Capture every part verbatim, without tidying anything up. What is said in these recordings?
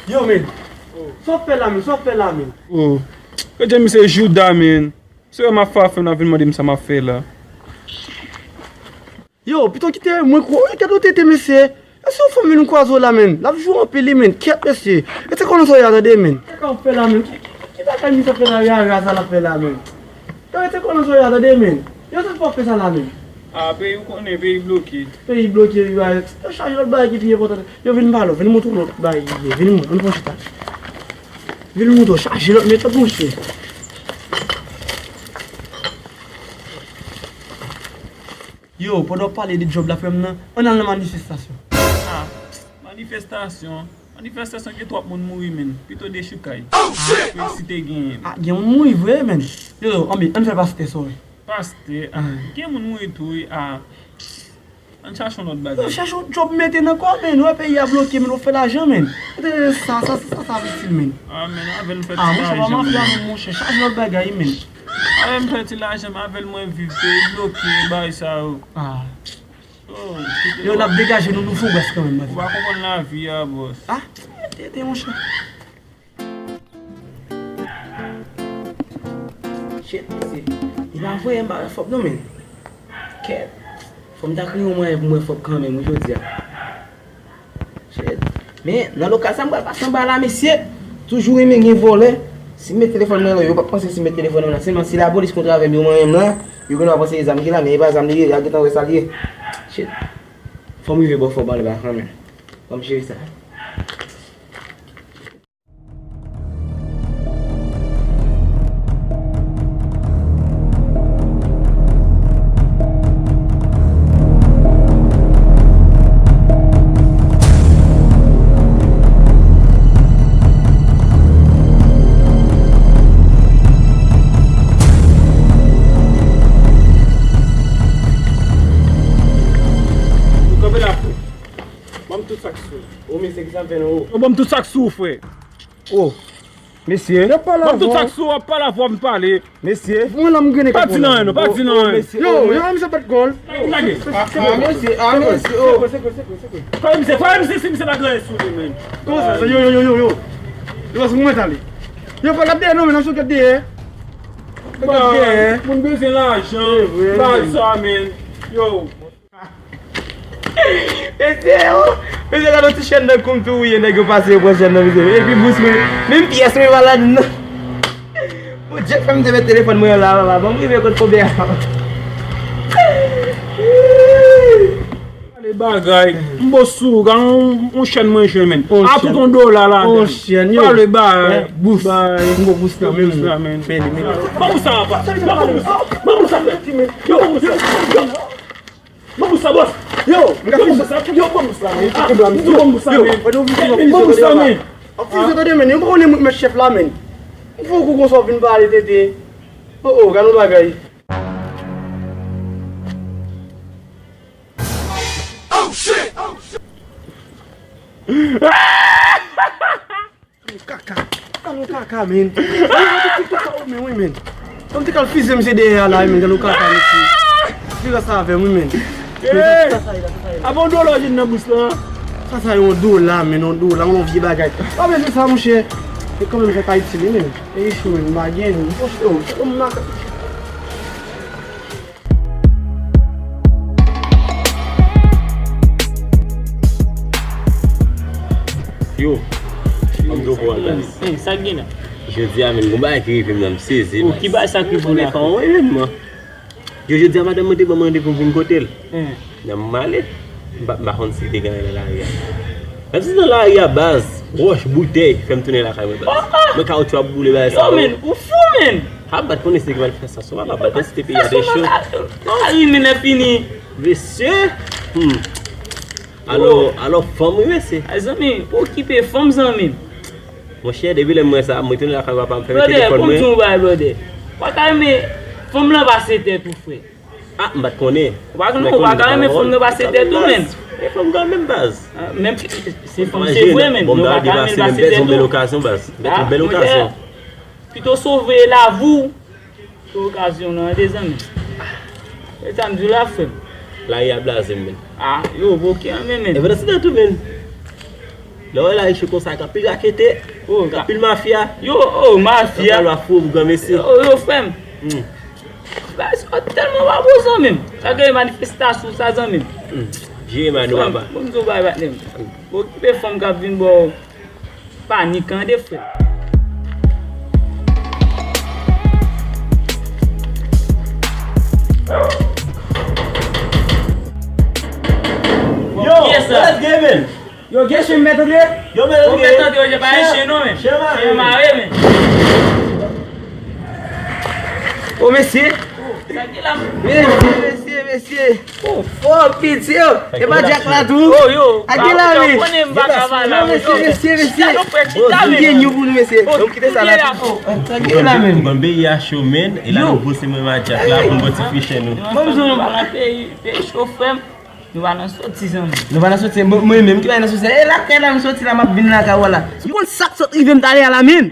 Yo, men. Sa w ap fè la, men? Sa w ap fè la, men? Oh. Yo di misye Jouda, men. Se wè m ap fè afè, n ap vin mande m sa m ap fè la. Yo, pito kite mwen kou. Yo, kèt ou tete, mesye. E se yon fanm vin kwaze w la, men. L ap joure anpil, li, men. Kèt, mesye. E te konnen sa w ye a, tande, men. Sa w ap fè la, men? Ki, ki, ki bagay misye ap fè la, rara sa l ap fè la, men? Yo, e te konnen sa w ye a, tande, men. Yo, sa w ap fè sa la, men? Ah, peyi ou konnen, peyi bloke. Peyi bloke, wi, wi. Yo chaje lòt bagay ki pi enpòtan. Yo, vin pale, vin montre w lòt bagay ki ye. Vin montre, vin pran chita. Vin montre w chaje lòt metòd, monchè. Yo, pandan w pale de djòb la, frè m nan, ann al nan manifestasyon. Ah, manifestasyon? Manifestasyon gen twòp moun mouri, men. Pito dechoukay. Oh, shit! Pou si te genyen. Ah, gen moun mouri vre, men. Yo, anben, ann fè pastè sa w wè. Pastè, ah, gen moun mouri tou, wi, ah. Ann chache yon lòt bagay. Yo, chache yon djòb mete nan kò, men. Ou wè peyi a bloke, men, ou fè lajan, men. Sa, sa, sa, sa, sa itil, men. Ah, men, avè l m fè ti lajan, men. Ah, monchè, pa mafya, men, monchè. Chache lòt bagay, men. Avè l m fè ti lajan, men avè l mwen viv, peyi bloke, bagay sa yo. Ah. Oh, yo, n ap degaje nou, nou fon bwès kanmenm, mwen di. Ou pa konprann lavi a, bòs. Ah, tete, monchè. Shit, mesye. Li pa voye m ba Fòb non, men. Kèt. Fò m ta kreye yon mwayen pou m wè Fòb kanmenm, wi, jodi a. Shit. Men, nan lokal sa, m pral pase anba la, mesye. Toujou renmen gen vòlè. Si m met telefòn mwen la, yo p ap panse si m met telefòn mwen la. Sèlman si lapolis kontre avè m, yo manyen m la, yo gen dwa panse se zam ki la, men e pa zam li ye, y a gentan wè sa l ye. Shit. Fò m rive bò Fòb anlè a kanmenm. Ban m jere sa. Ou kanpe la, frè. Ban m tout sa k sou ou. O, mesye, kisa m fè nou, o? Yo, ban m tout sa k sou ou, frè. O, mesye. Yo pale avè w. Ban m tout sa k sou ou, w ap pale avè w, m pale. Mesye. Mwen la, m grennen kòk mwen la. Pa di nan anyen, non, pa di nan anyen. Yo, yo, misye bat gòl. Lage. Ah, mesye, ah, mesye, o. Fè misye, fè misye, si misye pa gen anyen sou li, men. Kòman sa, yo, yo, yo, yo, yo. Yo, se mwen tale. Yo, pa gade dèyè, non, men, nan sou gade dèyè. Gade dèyè. Moun bezwen lajan. Se vre, men. Bay sa, men. Yo. Mesye, o, mesye, gade yon ti chèn nan kou m tou, wi, nèg yo pase yo pran chèn nan, mesye. Epi bous mwen, menm pyès mwen pa ladann nan. Bondye fè m te met telefòn mwen an la, papa. Ban m rive kot Fòb a. Gade bagay, m bo sou, gade yon, yon chèn mwen jwenn, men. A tout yon dola ladann. Yon chèn, yo. Pale bagay. Bous. M bo bous la, menm. Bous la, men. Ban m sa, papa. Ban m sa. Ban m sa, men. Yo, yo, yo. Ban m bous la, bòs. Yo, ban m bous la. Yo, ban m bous la, men. Ah, m di w ban m bous la, men. Ban m bous la, men. Ap fize tande, men. Yo pa konnen mwen k mèt chèf la, men. M fè w kou konsa w vin pale tete. Oh, oh, gade yon bagay. Gade yon kaka. Gade yon kaka, men. Gade yon TikTok sa ou men, wi, men. Kòm te kal fize misye dèyè a la, men. Gade yon kaka, mesye. Li rès avè m, wi, men. Men sa, sa, sa, sa, sa, a bon dola jwenn nan bous la. Sa, sa, yon dola, men, yon dola, yon vye bagay. Pa bezwen sa, monchè. E kanmenm, sa pa itil, wi, men. E itil, men, m pa gen, men. Monchè, oh, oh, m maka. Yo, ann do pou an gaz. Sa k gen la? Jodi a, men, gon bagay ki rive m nan, m sezi. Oh, ki bagay sa k rive w la? Mwen pa yon evènman. Yo, jodi a, madanm mwen te ban m randevou pou m vin kote l. Nan m ale, m pa, m pa konn si te gen anyen nan lari a. Menm si nan lari a, baz, wòch, boutèy, fè m tounen lakay mwen, baz. Mwen kawotchou ap boule bagay sa yo. Yo, men, ou fou, men! Ha, m pa t konnen si te gen manifestasyon, papa, m pa t konnen si te peyi a te cho. Lari, men, lè fini. Mesye! Hmm. Alò, alò, fanm, wi, mesye. Ay, zanmi, okipe fanm, zanmi. Monchè, depi lè m wè sa, mwen tounen lakay papa m, fèmen telefòn mwen. Brother, pou m di w yon bagay, brother. Ou pa ka renmen fanm lan pase tèt ou, frè. Ah, m pa t konnen. Ou pa konnen, ou pa ka renmen fanm nan pase tèt ou, men. E fanm kanmenm, baz. Ah, men se fanm, se vre, men. Bon, m ta depase, men m pèdi yon bèl okazyon, baz. M pèdi yon bèl okazyon. Pito sove lavi w ke okazyon nan, tande, zanmi. E sa m di w la, frè m. Lari a blaze m, men. Ah, yo, oke, men, men. E pandan se tan tou, men. Lè w wè lari cho konsa, gen anpil raketè, gen anpil mafya. Yo, oh, mafya. Yo, yo, frè m. Bagay sa tèlman pa bon, zanmi m. Sa gen manifestasyon sa, zanmi m. Jere mano, papa. Bon, m di w bagay, patnè m. Bon, okipe fanm k ap vin ba w panik, tande, frè. Yo, kiyès sa? Yo, gen chen mèt antre. Yo, mèt antre. Mèt antre, yo, pa gen chen non, men. Chen mare, men. O, mesye. Sa ki la? Mesye, mesye, mesye. O, piti, yo. E pa Jack la tou? O, yo. A ki la, men? Mesye, mesye, mesye. Gen yon pou nou, mesye. Donk, kite sa la tou. Sa ki la, men? Bon, peyi a cho, men. E la, nou pouse mwen ma Jack la pou nou ti friche nou. Bon, nou pa la peyi, peyi cho, frè m. Nou pa nan soti, zanmi. Nou pa nan soti, mwen, mwen menm ki pa nan soti. E lakay la m soti la, m ap vin lakay ou la. Ou konn sa k sot rive m talè a la, men?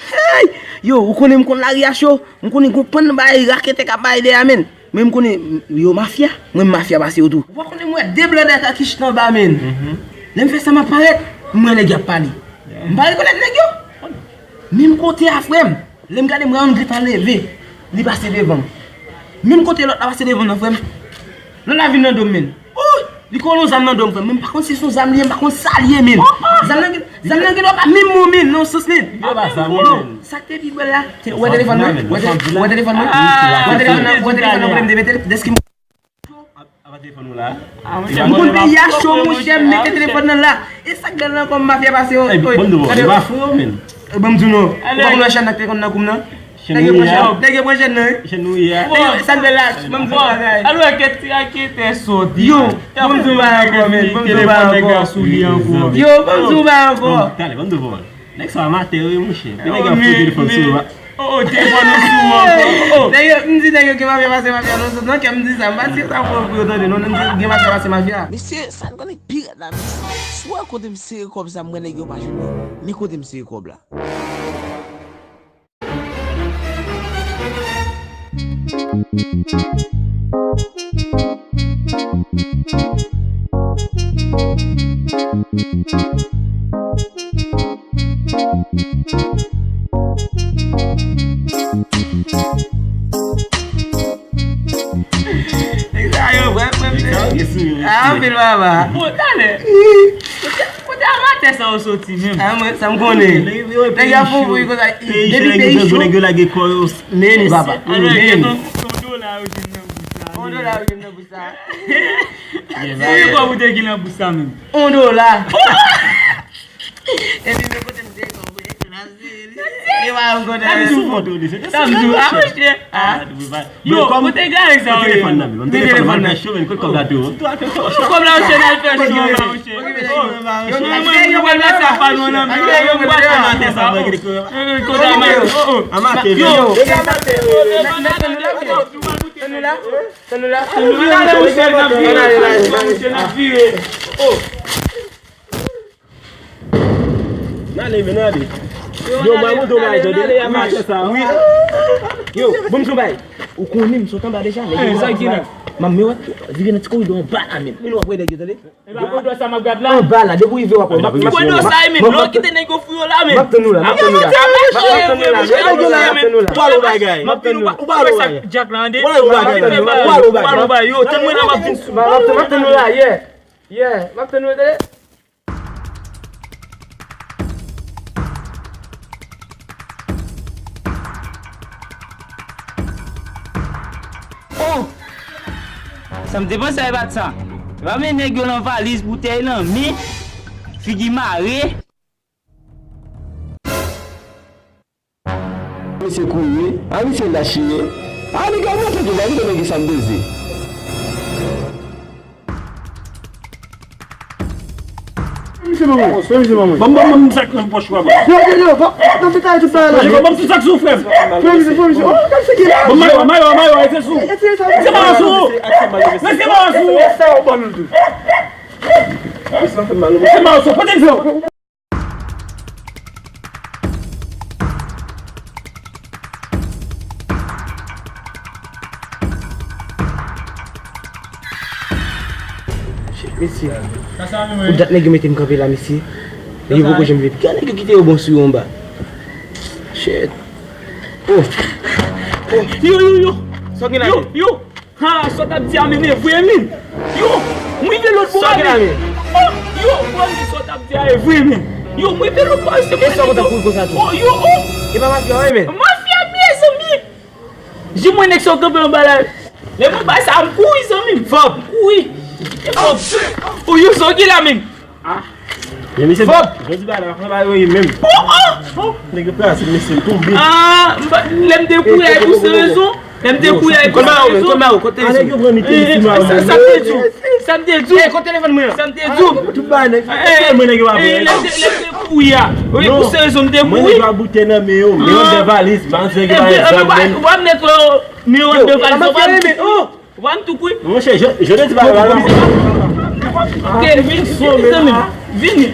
Hey! Yo, ou konnen m konn lari a cho. M konnen gon pann bagay raketè k ap bay dèyè, men. Men m konnen, yo mafya. Mwen m mafya pase yo tou. Ou pa konnen m wè de blòdè ki chita anba, men. Lè m fè sa, m ap parèt. M wè nèg y ap pale. M pa rekonèt nèg yo. Menm kote a, frè m. Lè m gade, m wè youn gentan leve. Li pase devan m. Menm kote lòt la pase devan m nan, frè m. Lòt la vin nan do m, men. Li kole yon zam nan do m, frè m. Men m pa konn si se yon zam li ye, m pa konn sa li ye, men. Zam nan gen, zam nan gen dwa pa menm bon, men, nan sans, men. Yo, pa zam, men. Sa k te pi bèl la, se, wè telefòn mwen, wè te-, wè telefòn mwen, wè telefòn nan, wè telefòn nan kote m te mete l, dèske m Apa telefòn ou la? M konn peyi a cho, monchè, m mete telefòn nan la. E sa k bèl nan kòm mafya pase yo. Bon, nou bon, e pa fou yo, men. Bon, m di w non. Ou pa konn wè Chann nan k te konn nan kou m nan? Nèg yo pran Chann, nèg yo pran Chann nan, wi. Chann nou ye a. Sa k bèl la, ban m di w bagay. Alò, kèk ti raketè sòti. Yo, ban m di w bagay ankò, men. Ban m di w bagay ankò. Yo, ban m di w bagay ankò. Talè, ban m di w bagay. Nèg sa amatè, wi, monchè. Nèg ap fout telefòn sou yo. Oh, oh, telefòn ou sou ankò. Oh, nèg yo, m di nèg yo gen mafya pase mafya nan sòt nan kè m di sa. M pa di sa pou, pou yo tande, non, m di gen mafya pase mafya. Mesye, sa n konnen pi rèd la, mesye. Si w wè kote m sere kòb sa, m wè nèg yo pa jwenn yo. Men kote m sere kòb la. Nèg sa yo, vre, vre, vre. Nèg sa yo gen sou yo, mesye. Ah, anpil baba. Bon, talè. Kote, kote amatè sa yo soti menm? Ah, mwen, sa m konnen. Nèg yo ap fou wi konsa. Depi peyi cho. Nèg yo lage kò yo. Men li, papa. Men li. On dola yo jwenn nan bouch la. On dola yo jwenn nan bouch la. Konbyen kòb ou te gen nan bouch sa menm? On dola. Epi men kote m te konprann. E pa yon kote. Sa m di w, sa m di w, ah, monchè. Ah. Yo, kote gade sa w ye? Telefòn nan, men telefòn nan fè cho, men kote kòb la tou? Kòb la, monchè, n al fè cho la, monchè. Yo, mwen, mwen, mwen, mwen, sa pa nou nan men, yo, mwen, sa pa nou nan men. Kote amatè? Oh, oh. Amatè, yo. Tann nou la. Tann nou la. Tann nou la. Tann nou la, monchè, n ap vire. Monchè, n ap vire. Oh. N ale, men n ale. Yo, mwen, mwen, mwen, tande. Wi. Yo, bon, m sou bay. Ou konnen m sot anba deja, nèg yo. Sa ki la? Manm, men wè, vire nan ti koridò anba la, men. Men w ap wè nèg yo, tande. E pa koridò sa m ap gad la? Anba la, depi w rive w ap wè. Koridò sa, men, lè w kite nèg yo fou yo la, men. M ap tann ou la, m ap tann ou la. M ap tann ou la, m ap tann ou la. Ou pa lo bagay. M ap tann ou la. Ou pa lo bagay. Ou pa lo bagay. Ou pa lo bagay. Yo, tann mwen la, m ap vin sou. M ap tann ou la, yeah. Yeah, m ap tann ou la, tande. Oh! Sa m te panse a, e pa t sa. E pa men nèg yo nan valiz, boutèy nan men, figi mare. Misye kouri, a misye lach li ye. A nèg yo monte tou, ba kite nèg yo sa m peze. Misye ban mwen, misye ban mwen. Ban m, ban m, ban m sa k nan pòch ou a, ban m. Yo, yo, yo, ban m, nan detay tout bagay la. Ban m tout sa k sou frè m. Frè misye, frè misye. Oh, gad se ki la. Ban m mayo, mayo, mayo, se sou. Se mayo sou. Men se mayo sou. Se mayo sou, pote l fè w. Mesye, pou dat nèg yo mete m kanpe la, mesye. Nèg yo poko janm vle. Gade nèg yo kite yo bon sou yo anba. Shit. Oh. Oh. Yo, yo, yo. Sa w gen la, yo, men? Yo. Ha, sa w t ap di a, men, e vre, men. Yo, m rive lòt bò a, men. Sa w gen la, men? Oh, yo, bro, men, sa w t ap di a, e vre, men. Yo, m rive lòt bò a, se... E sa w konn ap kouri konsa tou? Oh, yo, oh. E pa mafya w ye, men? Mafya, mezanmi. Jimwen nèg sa w kanpe anba la. Lè mwen bay sa, m kouri, zanmi m. Fòb. M kouri. E fòb. Ou yo sa w gen la menm. Ah. Men misye, fòb. Jodi ba la, fòb a yo ye menm. Oh, oh. Oh, nèg yo pral se mesye tonbe. Ah, m pa, lè m te kouri avèk ou se rezon. Lè m te kouri avèk ou se rezon. Kòman ou, kòman ou, kote... Ah, nèg yo pran mi te... Eh, eh, sa, sa m te di w. Sa m te di w. Eh, kote telefòn mwen an? Sa m te di w. Tout bagay nèg, eh, eh, mwen nèg yo pa... Eh, lè m te, lè m te kouri a. Wi, pou se rezon m te kouri. Mwen nèg yo ap boute nan men yo, men yo anndan valiz, valiz nèg yo pa gen zam menm. W ap nèt wè yo, men yo anndan valiz, w ap, w ap tou kouri. Monchè, je, je te di pa la. Vini, vini, zanmi m. Vini.